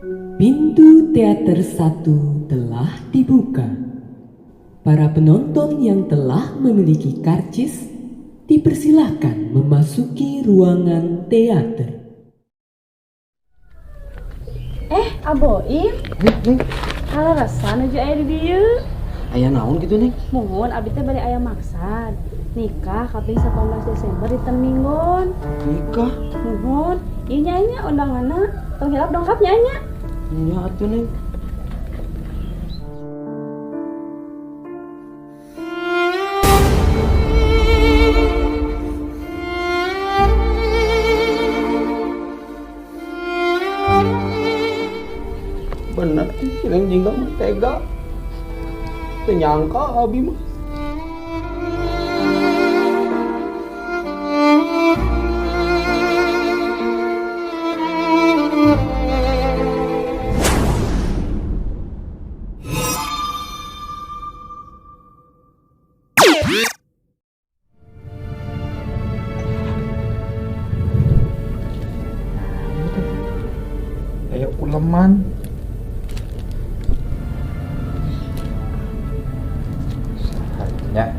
Pintu teater 1 telah dibuka. Para penonton yang telah memiliki karcis dipersilahkan memasuki ruangan teater. A Boim. Neng, Kaleresan aja aya di dieu. Aya naon gitu, Neng? Muhun, abdi teh bade aya maksad. Nikah kaping 18 Desember di Teminggon. Nikah? Muhun, ieu nya nya undanganna. Tong hilap dongkap nya nya. Nya atuh, Neng. Bener, si Neng Jingga mah tega. Teu nyangka abi mah. Aya uleman. Saatnya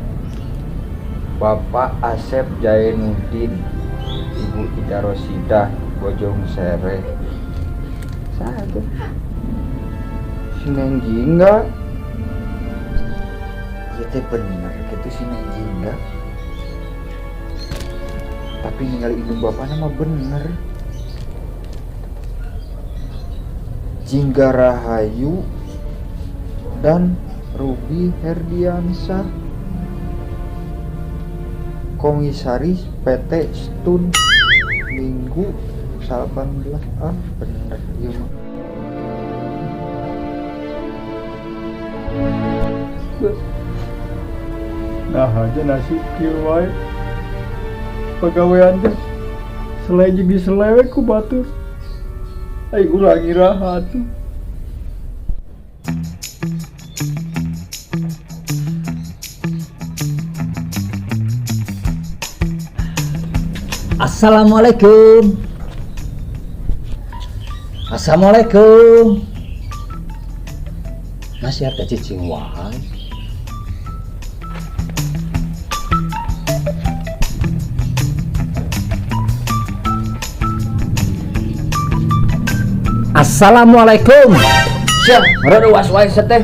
Bapak Asep Jainuddin, Ibu Ida Rosidah, Bojong Sereh. Satu. Si Neng Jingga. Ieu teh bener gitu si Neng Jingga. Tapi ningali indung bapakna mah bener. Jingga Rahayu dan Ruby Herdiansah, Komisaris PT Stun, Minggu 18. Ah, bener ieu mah. Nah aja nasib kieu wae. Pagawean teh selain jeung diselewek ku batur. Ai urang iraha tuh. Assalamualaikum. Assalamualaikum. Masih ada cicing wae. Assalamualaikum. Siap, rada was wae teh.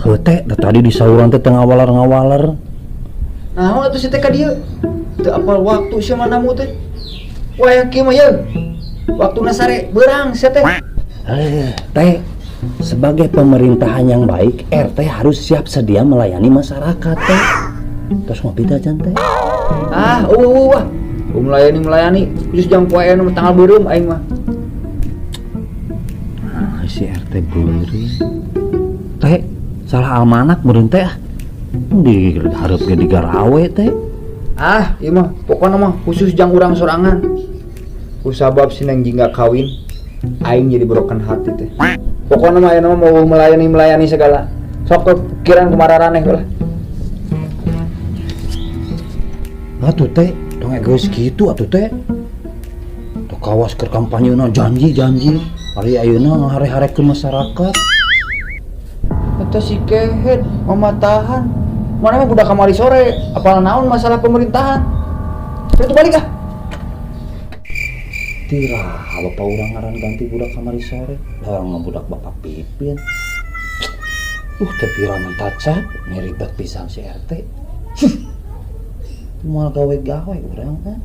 Heuh teh, da tadi di sauran teh teu ngawaler-ngawaler. Naon atuh si teh ka dieu? Teu apal waktu sia mah namu teh. Wah, kieu mah yeun. Waktuna sare beurang sia teh. Teh, sebagai pemerintahan yang baik, RT harus siap sedia melayani masyarakat teh. Terus ngopi teh acan teh. Ah, eueuh wah. Melayani-melayani, khusus jam poe anu tanggal beureum aing mah. Ah, si RT beureum. Teh, salah almanak meureun teh ah. Di hareup ge digarawe teh. Ah, ieu mah pokona mah khusus jang urang sorangan. Kusabab si Neng Jingga kawin, aing jadi broken hati teh. Pokona mah ayeuna mah mau melayani-melayani segala. Sok kepikiran kumararaneh lah. Atuh teh, tong egois kitu atuh teh. Tuh kawas keur kampanyena janji-janji, ari ayeuna ngahare-harekeun masyarakat. Eta si kehed mamatahan. Mana mah budak kamari sore, apal naon masalah pemerintahan. Itu balik ah. Tirah, bapak urang ngaran ganti budak kamari sore. Lah orang budak bapak Pipin. Teu pira mantacap, ngeribet pisan si RT. Moal gawe-gawe urang kan.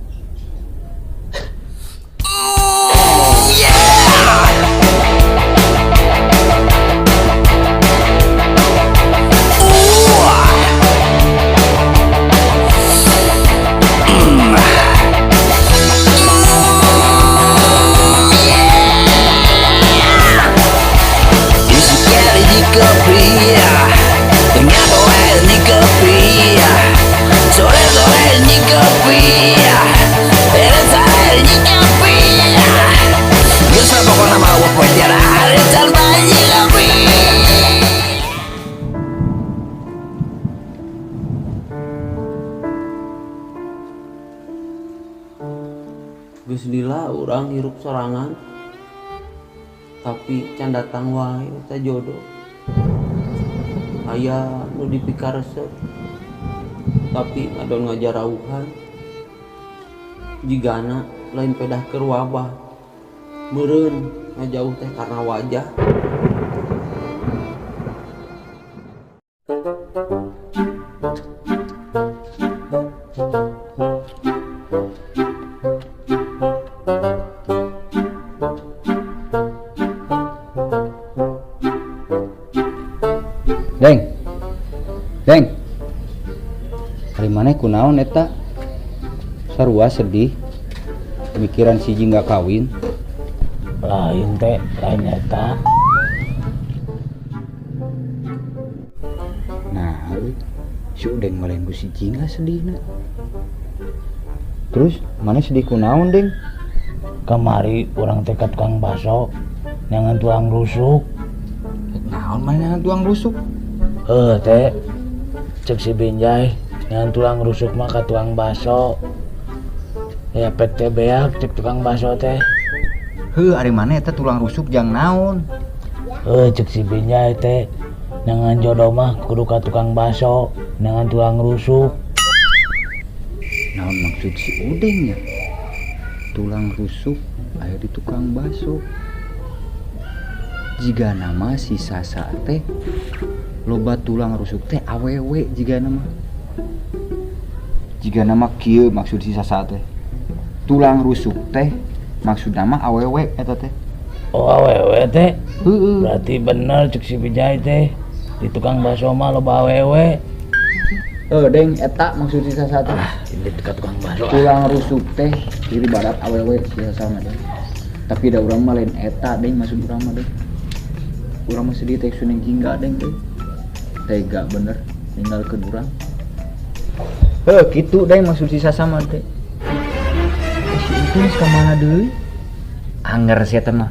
Geus lila urang hirup sorangan. Tapi can datang wae eta jodoh. Aya nu dipikaresep. Tapi ngadon ngajarauhan. Jigana lain pedah keur wabah. Meureun ngajauh teh karena wajah. Deng. Deng. Hari maneh kunaon eta? Sarua sedih. Mikiran si Jingga kawin. Lain teh, lain eta. Nah, si Udeng mah lain ku si Jingga sedihna. Terus maneh sedih kunaon, Deng? Kamari urang teh ka tukang baso nyangan tulang rusuk. Naon maneh nyangan tulang rusuk? Heuh teh, cek si Binjai nyangan tulang rusuk mah ka tukang baso. Ya pek teh beak cek tukang baso teh. Heuh, ari maneh eta tulang rusuk jang naon? Heuh, cek si Binjai teh nyangan jodoh mah kudu ka tukang baso, nyangan tulang rusuk. Naon maksud si Udeng ya? Tulang rusuk aya di tukang baso. Jiga nama si Sasa teh loba tulang rusuk teh awewe jiga nama. Jiga nama kieu maksud si Sasa teh. Tulang rusuk teh maksud nama awewe eta teh. Oh awewe teh? Heeh. Berarti bener cek si Bijay teh. Di tukang baso mah loba awewe. Heuh Deng, eta maksud si Sasa teh. Ah, ini dekat tukang baso. Tulang rusuk teh ciri barat awewe si Sasa mah Deng. Tapi da urang mah lain eta Deng maksud urang mah Deng. Urang mah sedih teh suneng Jingga Deng teh. Tega bener ninggalkeun urang. Heuh kitu Deng maksud si Sasa mah teh. Si Utun ka mana deui? Anger sia teh mah.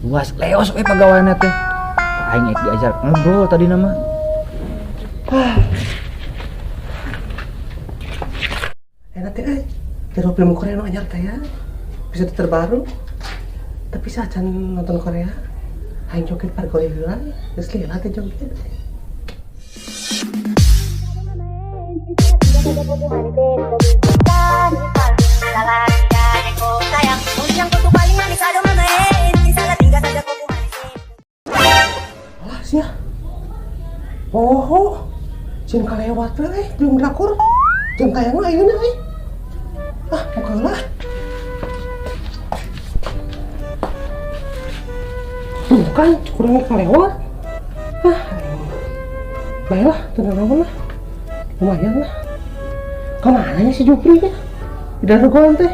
Luas leos we pagaweanna teh. Aing ek diajar ngobrol tadi nama. Ah. Enak teh euy. Jero film Korea nu anyar teh ya. Episode terbaru. Tapi saya can nonton Korea. Aing joget pargori heula, geus lila teh joget. Alah sia. Poho. Sieun kalewat we belum drakor. Jam tayang ayeuna euy. Ah, buka lah. Tuh kan, kurang kalewat. Ah, baiklah, tenang aja lah. Lumayan lah. Kemana nya si Jupri nya? Di daerah teh.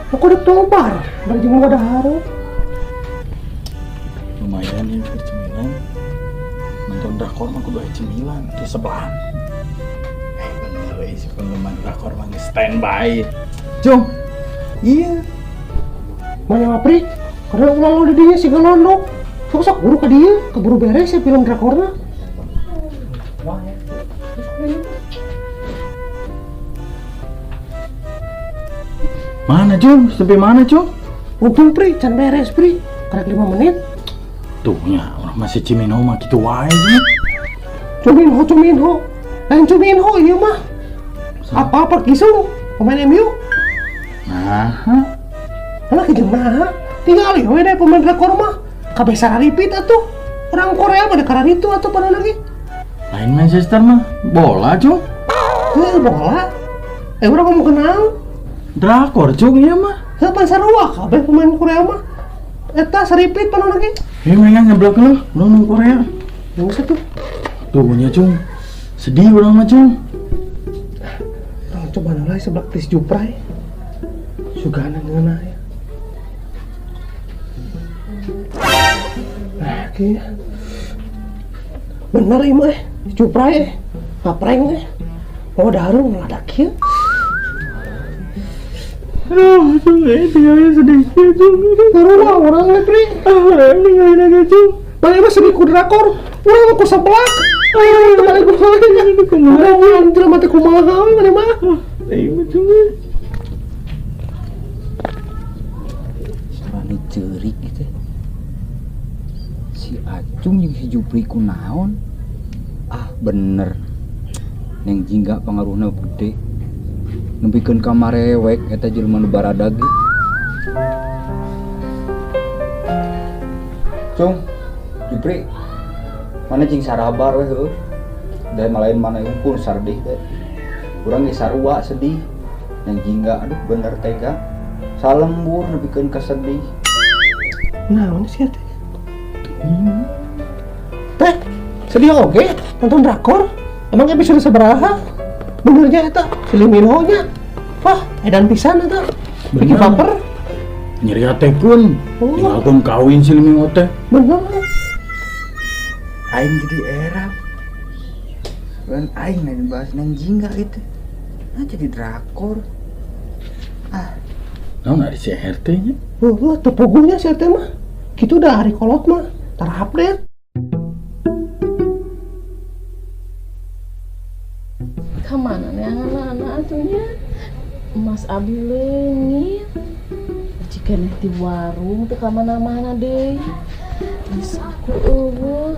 Aku udah tobar, bari jeung wadahar. Lumayan ya keur cemilan. Nonton drakor mah kudu aya cemilan di sebelah. Bener euy si penggemar drakor mah geus standby. Cung. Iya. Mana Pri? Karena ulah lo di dinya si galondok. Sok-sok buru ka dieu, keburu beres ya film drakorna. Wah ya. Mana Cung? Sampai mana Cung? Untung Pri, can beres Pri. Karek 5 menit. Tuh nya, orang masih Cimino mah kitu wae Cung. Cuminho, Cuminho. Lain Cuminho ieu mah. Apa-apa Kisung pemain MU. Nah, Malah kijang nah. Tinggal we deh pemain drakor mah. Kabeh sararipit atuh. Orang Korea mah da itu atuh pada lagi. Lain Manchester mah bola Cung. Heuh bola. Urang ngomong kenal. Drakor Cung ieu mah. Heuh pan sarua kabeh pemain Korea mah. Eta saripit pada lagi. Ieu mah ngeblok lu, lu Korea. Geus atuh. Tuh nya Cung. Sedih urang mah Cung. Urang coba nolai sebelah Tis Juprai. Sugana ngeunah ya. Nah, kayaknya bener ieu mah Juprai ngapreng Oh daru ngeladak kieu. Aduh, Cung, tinggalin sedih kieu Cung. Baru urang we, Pri. Ah, urang tinggalin aja Cung. Balik mah sedih ku drakor. Urang mah ku seblak. Ayo, balik kumaha. Kumaha jelema teh kumaha we maneh mah. Ieu mah Cung. Sarani ceurik teh. Si Acung jeung si Jupri kunaon? Ah, bener. Neng Jingga pangaruhna gede. Nepikeun ka marewek eta jelema nu baradag ge. Cung, Jupri. Mana cing sarabar we heueuh. Da malain mana unggul sardih teh. Urang ge sarua sedih. Neng Jingga aduh bener tega. Salembur nepikeun ka sedih. Naon sih teh? Teh, sedih oge nonton drakor. Emang episode sabaraha? Benernya eta si Lee Min Ho nya. Wah, edan pisan eta. Bikin baper. Nyeri hate pun. Oh. Tinggalkeun kawin si Lee Min Ho teh. Bener. Aing jadi era. Lain aing lain bahas Neng Jingga gitu. Nah jadi drakor. Ah. Naon ari si RT nya? Heuh, teu puguhnya si RT mah. Kitu dah hari kolot mah. Tara update. Kamana nih anak-anak atunya? Mas Abi leungit. Jika nih di warung teu ka mana-mana deui. Geus aku eueuh.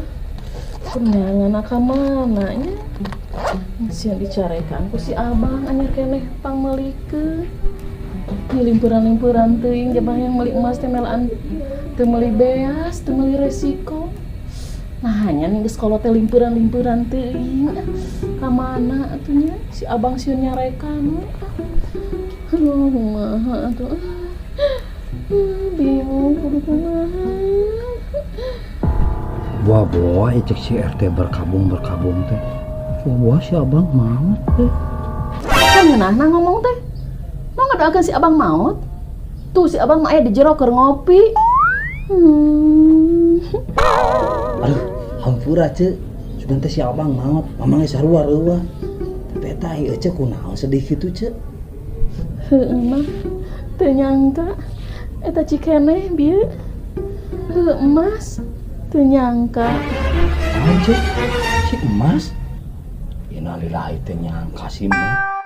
Kuneangan ka mana nya? Sieun dicarekan ku si abang anyar keneh pangmeulikeun. Limpuran-limpuran teuing jabang yang meuli emas teh melaan teu meuli beas, teu meuli resiko. Nah, hanya nih geus kolot teh limpuran-limpuran teuing. Ka mana atuh nya? Si abang sieun nyarekan. Aduh, kumaha atuh. Bingung kudu kumaha. Buah-buah cek si RT berkabung-berkabung teh. Buah-buah si abang maut teh. Kan ngeunahna ngomong teh. Mau ngadoakeun si abang maut? Tuh si abang mah aya di jero keur ngopi. Aduh, hampura ceu. Sugan teh si abang maut, mamang ge sarua reuah. Tapi eta ieu ceu kunaon sedih kitu ceu? Heueuh mah, teu nyangka eta cikeneh bieu. Heueuh emas, teu nyangka. Naon ceu? Si emas? Innalillahi teu nyangka si mah.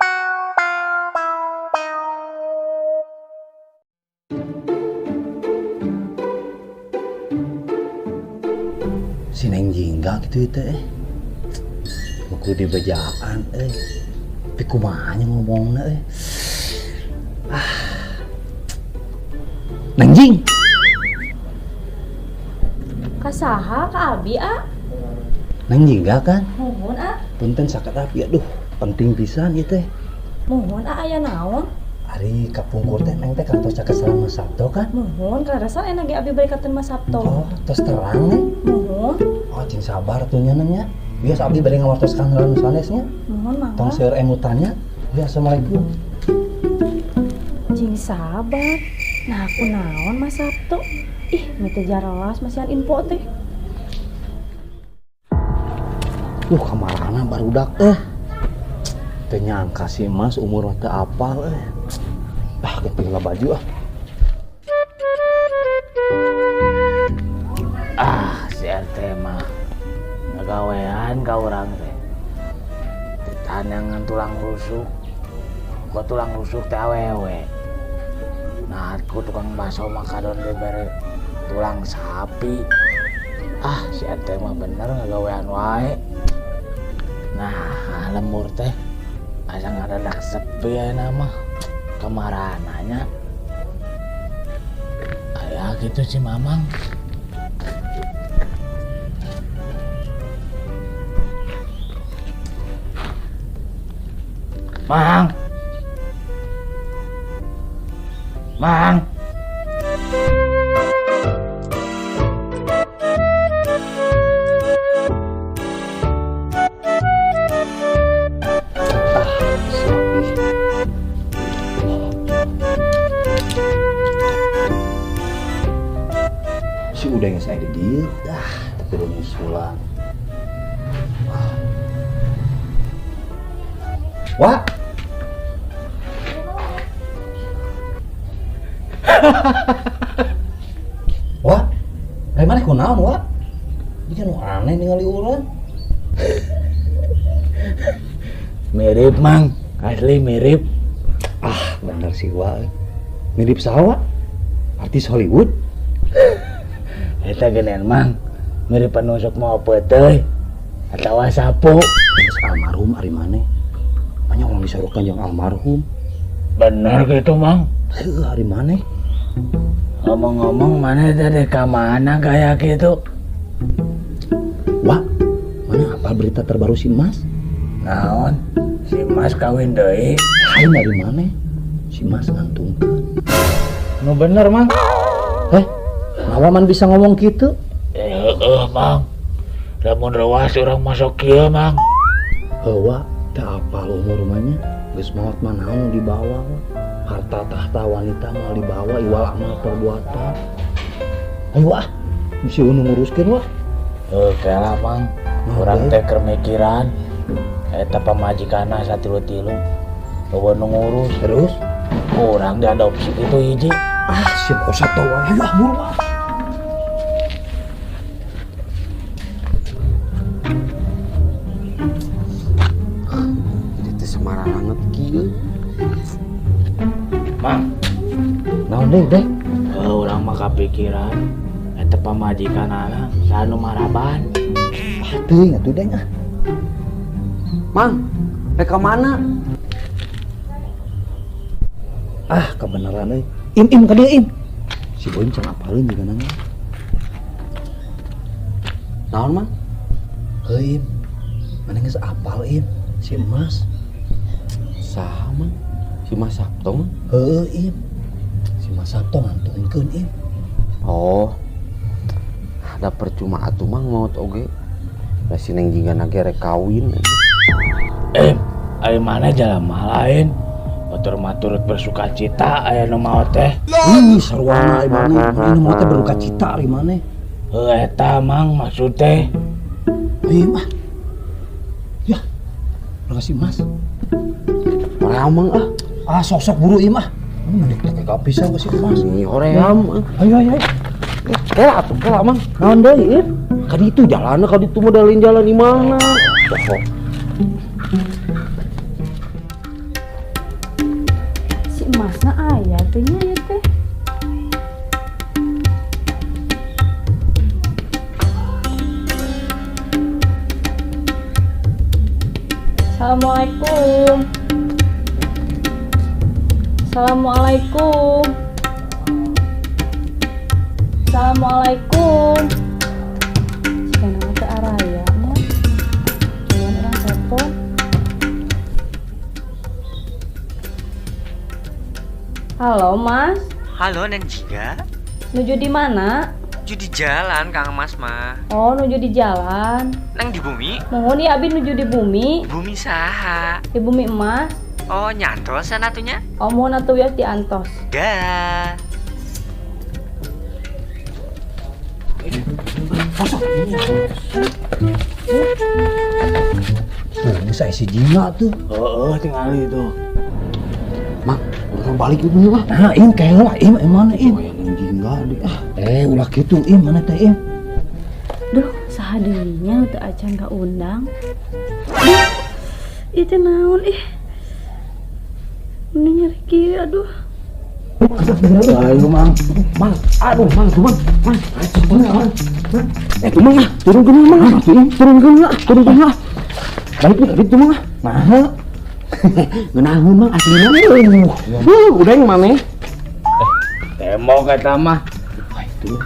Si Neng Jingga gitu teh. Buku di bejaan Tapi kumaha nya ngomongna Ah. Neng Jing. Ka saha ka abi a? Neng Jingga kan? Muhun a. Punten saket abi aduh, penting pisan ieu teh. Muhun a aya naon? Ari kapungkur teh Neng teh kantos caket sareng Mas Sabto kan? Muhun, kaleresan enak ge abi bari katen Mas Sabto. Oh, tos terang Neng. Muhun. Oh, cing sabar tuh nya Neng nya. Biasa abdi bade ngawartoskan heula nu sanes nya. Muhun mangga. Tong seueur emutannya. Ya, assalamualaikum. Cing sabar. Nah, aku naon Mas Sabto? Ih, mi teh jarelas masihan info teh. Duh, kamarana barudak Teu nyangka si Mas umur mah teu apal Ah, ganti heula baju ah. Ah, si RT mah ngagawean ka urang teh. Ditanyangan tulang rusuk. Ku tulang rusuk teh awewe. Nah, ku tukang bakso mah kadon dibere tulang sapi. Ah, si RT mah bener ngagawean wae. Nah, lembur teh asa ngadadak sepi ayeuna mah. Kemarananya aya gitu si Mamang. Mang. Mang. Si udah yang saya di dieu, tapi udah nyusulan. Wah. Wah, dari mana kunaon, Wak? Ini kan aneh ningali urang. Mirip, Mang. Asli mirip. Ah, bener sih, Wak. Mirip saha, Wak? Artis Hollywood? Eta genean, Mang. Mirip penusuk mau peuteuy atawa sapu. Geus almarhum ari maneh. Banyak orang disarukan jeung almarhum. Bener gitu, Mang. Heuh, ari maneh. Ngomong-ngomong mana tadi ka mana kayak gitu? Wah, mana apa berita terbaru si Mas? Naon? Si Mas kawin deui. Lain dari mana? Si Mas ngantungkeun. Nu bener, Mang. Nawa man bisa ngomong gitu? Heeh, Mang. Lamun rewas urang masuk kieu, Mang. Hewa, teu apal umur mah nya. Geus maot mah naon dibawa. Harta tahta wanita mah dibawa iwal amal perbuatan. Ayo ah, mesti nu nguruskeun wah. Heuh, kela, Mang. Urang teh keur mikiran eta pamajikanna satilu-tilu. Eueuh nu ngurus. Terus? Urang diadopsi gitu hiji. Ah, siap kosat wae. Ayo ah, buru ah. Jadi teh semaranget kieu. Mang, Naon deui, Deh? heuh urang mah kapikiran eta pamajikanana saha nu maraban. Ah, teuing atuh Deng ah. Mang, rek ka mana? Ah, kebenaran euy. Im im ka dieu im. Si Boim can apaleun juga nanya. Naon, Mang? Heuh, Im. Mana geus apal Im si Emas. Saha, Mang? Si Mas Sabto, Mang? Heuh, Im. Si Mas Sabto ngantungkeun Im. Oh. Ada percuma atuh Mang maot oge. Da si Neng Jingga ge rek kawin. Eh, ari mana jalma lain? Batur mah turut bersuka cita aya nu maot teh. Ih, sarwana ari maneh. Ini mah teh berduka cita ari maneh. Heuh eta Mang maksud teh. Ayo Im ah. Ya. Makasih Mas. Hoream Mang ah. Ah, sok-sok buru Im ah. Mending teh kapisah ka si Mas. Ih, hoream ah. Ayo ayo ayo. Kela atuh kela Mang. Naon deui, Im? Ka ditu jalanna ka ditu modalin jalan di mana? Pokok. Si emasna aya teh nya ieu teh. Assalamualaikum. Assalamualaikum. Assalamualaikum. Jika nama teh araya nya. Cuman orang telepon. Halo, Mas. Halo Neng Jingga, Nuju di mana? nuju di jalan Kang Mas mah. Oh, nuju di jalan. Neng di bumi, Mohon ya abi nuju di bumi. bumi saha. Di bumi emas. Oh nyantosan atunya. Oh, mohon atuh wios diantos. Dah. Tuh, geus aya si Jingga tuh. Heeh, tinggal itu. Mang, urang balik ieu mah. Nah, Im kayak lah, Im, Im mana Im? Oh, yang Neng Jingga deh ah. Ulah kitu Im, mana teh Im? Duh, saha deui nya teu acan kaundang. Duh, ieu teh naon ih. Ini nyeri kieu aduh. Ayo Mang. Mang, aduh Mang, tuh Mang. Mang, ayo Mang, Mang. Tuh Mang ah, turunkeun Mang ah. Tuh, Im, turunkeun ah, turunkeun ah. Balik nih, tuh Mang ah. Nah. Ngeunaheun Mang aslina. Udah yang maneh. Tembok eta mah. Wah, itu.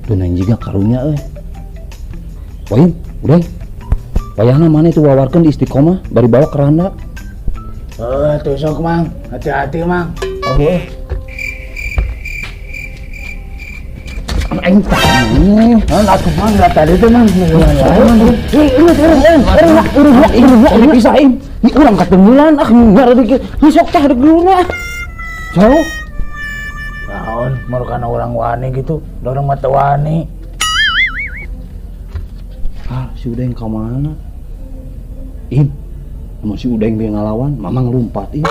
Tuh Neng Jingga karunya euy. Wah, udah. Wayahna mana itu wawarkeun di istiqomah bari bawa keranda. Heuh, tuh sok Mang. Hati-hati Mang. Oke. Aing tah. Nah, atuh Mang da tadi teh Mang nungguan wae Mang. Urang bisa im. Ini urang katembulan ah ngar dikit. Ini sok tah dek dulu ah. Jauh. Naon, merukan orang wani gitu. Dorong mata wani. Ah, si Udeng ka mana? Im. Mun si Udeng bieu ngalawan, Mamang lompat im.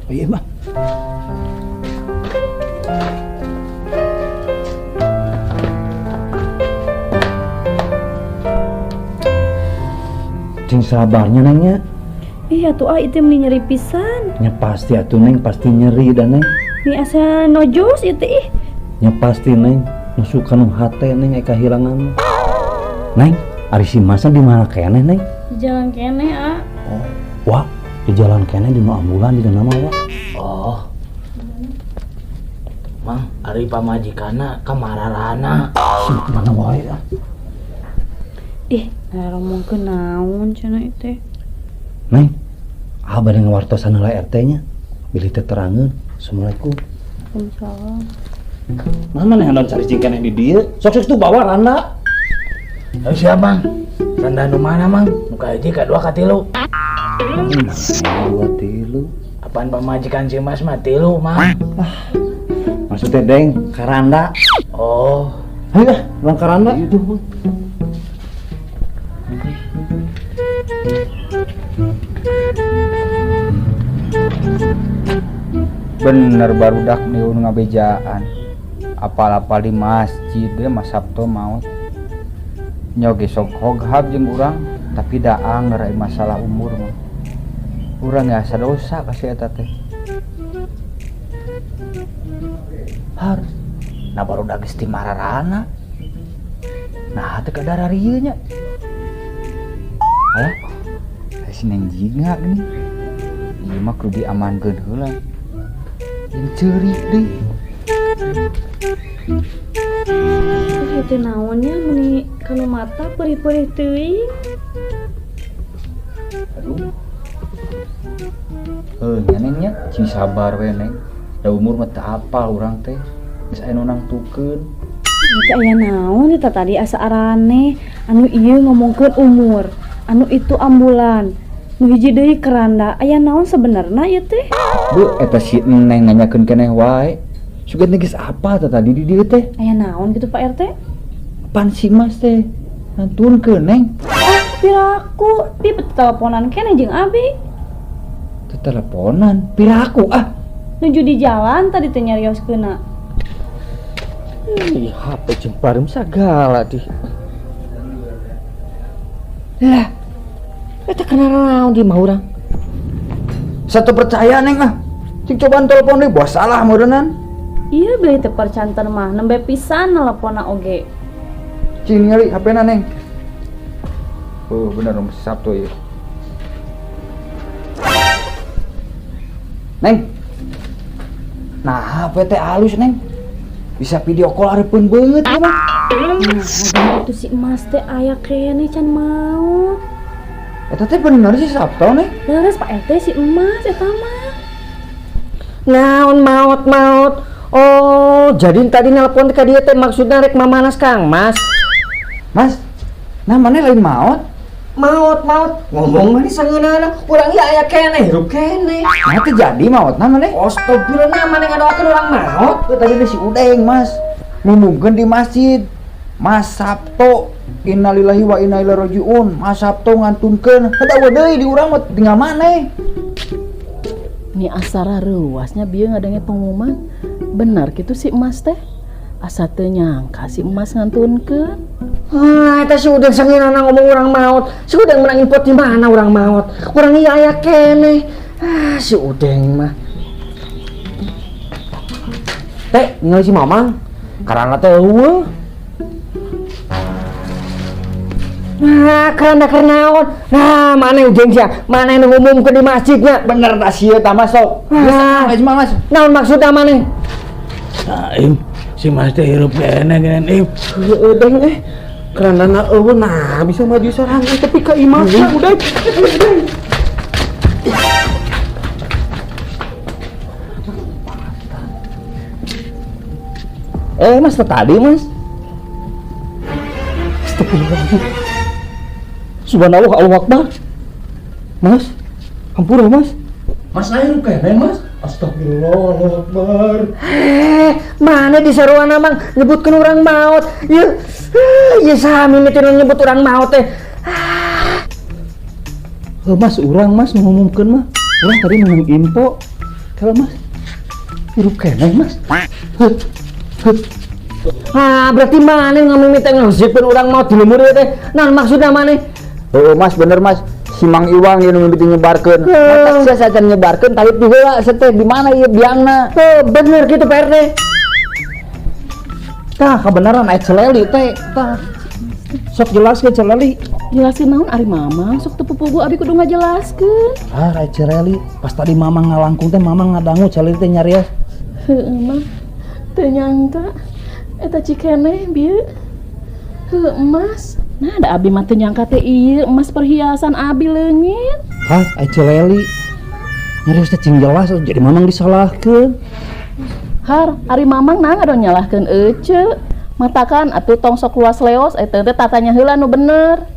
Ayo, Im ah. Cing sabarnya nengnya. Ih atuh ah itu meni nyeri pisan. Nya pasti atuh neng, pasti nyeri dan neng. Nih asa nojos ieu teh ih. Nya pasti neng, Nusuk kanu hate Neng aya kahilangan. Neng, ari si Masna di mana keneh Neng? Di jalan keneh, ah. Oh, wah, di jalan keneh di nu ambulan di nama wah. Oh. Mang, ari pamajikanna ka mararana. Si mana wae ah. Ih, ngomongkeun naon cenah teh? Neng, ah bade ngawartosan heula RT nya. Bilih teu terangeun. Assalamualaikum. Waalaikumsalam. Mana nih handon cari cingkeneh di dieu? Sok-sok tuh bawa randa. Ayo siap, Mang. Randa nu mana, Mang? Nu kahiji kadua katilu. Dua tilu. Apaan pamajikan si Mas mah tilu, Mang? Ah, maksudnya Deng, karanda. Oh. Ayo lah, bang karanda. Itu, Mang. Bener barudak niun ngabejaan. Apal-apal di masjid deh Mas Sabto maot. Nyoge sok hoghab jeung urang, tapi da anger ai masalah umur mah. Urang ya asa dosa ka si eta teh. Har, nah barudak geus timararana. Nah teu kadar ieu nya. Alah, si Neng Jingga geuning. Ieu mah kudu diamankeun heula. Yang ceurik deui. Itu naonnya meni kanu mata perih-perih teuing. Aduh. Heuh nya Neng nya, cing sabar we Neng. Da umur mah teu apal urang teh. Geus aya nu nangtukeun. Itu aya naon eta tadi asa araneh, anu ieu ngomongkeun umur, anu itu ambulan. Nu hiji deui keranda, aya naon sebenarna ieu teh? Bu, eta si Neng nanyakeun keneh wae. Sugan teh geus apa teh tadi di dieu teh? Aya naon kitu Pak RT? Pan si Mas teh ngantunkeun Neng. Ah, piraku, pi teleponan keneh jeung abi. Teu teleponan, piraku ah. Nuju di jalan tadi teh nyarioskeunna. Ih, HP jeung pareum sagala di. Lah, eta kenal naon di mah urang? Satu percaya Neng ah. Cing cobaan telepon deui, buah salah meureunnan. Iya beuh teu percanten mah, nembe pisan nelponna oge. Cing ningali HP-na Neng. Oh, bener nomor Sabtu ieu. Neng. Nah, HP teh halus Neng. Bisa video call hareupeun beungeut ieu mah. Nah, itu si Mas teh aya keneh can maot. Eta teh bener si Sabtu Neng. Leres Pak RT si Emas eta mah. Naon maot-maot. Oh, jadi tadi nelpon ka dieu teh maksudna rek mamanas Kang Mas. Mas, nah mana lain maot? Maot, maot. Ngomong mana sangeunana, urang ieu aya keneh, hirup keneh. Nah, teh jadi maotna maneh. Astagfirullah, maneh ngadoakeun urang maot. Teu tadi teh si Udeng, Mas. Ngumumkeun di masjid. Mas Sabto innalillahi wa inna ilaihi rajiun. Mas Sabto ngantunkeun. Heuh eueuh deui di urang mah tinggal maneh. Ni asara reuasnya bieu ngadenge pengumuman. Benar kitu si Emas teh. Asa teu nyangka si Emas ngantunkeun. Ah, eta si Udeng sangeunana ngomong urang maot. Si Udeng menang info di mana urang maot? Urang ieu aya keneh. Ah, si Udeng mah. Teh, ningali si Mamang. Karana teh eueuh. Nah, karena naon? Nah, mana Udeng sia? Mana nu ngumumkeun di masjidnya? Bener tak sieun tah Mas sok. Ah, Geus Mas. Naon maksudna maneh? Nah, Im, si Mas teh hirup keneh geuning Im. Heueuh Deng eh. Karena eueuh nah bisa maju sorangan tapi ka imahna Udeng. Udeng. Mas tadi Mas. Astagfirullahaladzim. Subhanallah, Allahu Akbar. Mas, ampun Mas. Mas ayo keneh Mas. Astagfirullah, Allahu Akbar. Mana di saruana Mang nyebutkeun urang maot. Ieu, ieu sami mimiti nu nyebut urang maot teh. Heuh Mas, urang Mas ngumumkeun mah. Urang tadi menang info. Kalau Mas hirup keneh Mas. Heuh. Heuh. Ah, berarti mana ngamimiti ngasieun urang maot di lembur ieu teh? Naon maksudna maneh? Heuh Mas, bener Mas. Si Mang Iwang ieu nu mimiti nyebarkeun. Mata sia sacan nyebarkeun tapi di heula seteh di mana ieu biangna. Heuh, bener kitu Pak RT. Tah kebenaran aya Celeli teh tah. Sok jelaskeun Celeli. Jelasin naon ari Mamang sok teu pupugu abi kudu ngajelaskeun. Ah, aya Celeli pas tadi Mamang ngalangkung teh Mamang ngadangu Celeli teh nyarios. Heueuh mah teu nyangka eta cikeneh bieu. Heueuh emas. Nah da abi mah teu nyangka teh ieu emas perhiasan abi leungit. Hah, aya Celeli. Nyarios teh cing jelas jadi Mamang disalahkeun. Har, ari Mamang nah ngadon nyalahkeun ece. Matakan atuh tong sok luas leos eta teh tatanya heula nu bener.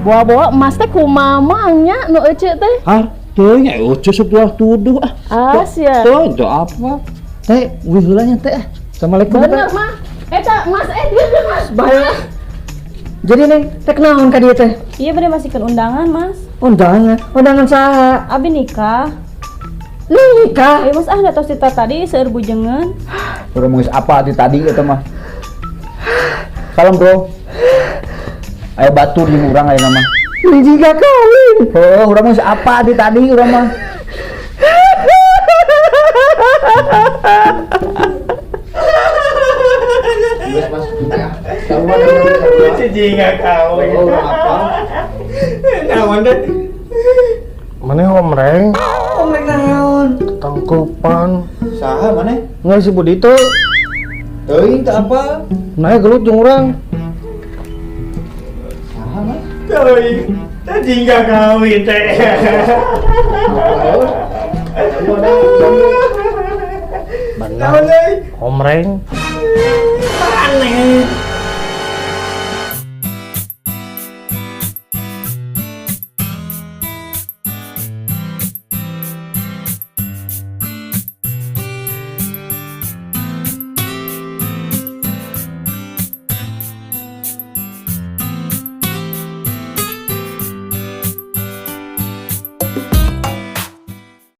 Bawa-bawa emas teh ku Mamang nya nu ece teh. Har, teu nya ece sok luas tuduh ah. Asia. Teu, teu apa. Teh, wih heula nya teh. Assalamualaikum. Bener mah. Eta emas dia mas. Bahaya. Jadi Neng, teh naon ka dieu teh? Iya bade masikeun undangan, Mas. Undangan, undangan saha? Abi nikah. Nikah. Ayo Mas ah da tos ti tadi seueur bujengeun. Urang geus apa ti tadi eta mah. Salam bro. Aya batur jeung urang ayeuna mah. Jika kawin. Heuh, urang geus apa ti tadi urang mah. Geus Mas, ya. Jika kawin. Oh, apa? Naon teh? Maneh omreng? Omreng naon? Tangkepan. Saha maneh? Nggak si Budi teu. Teuing teu apa? Naik gelut jeung urang. Saha mah? Teuing. Teh jingga kawin teh. Benar. Omreng. Aneh.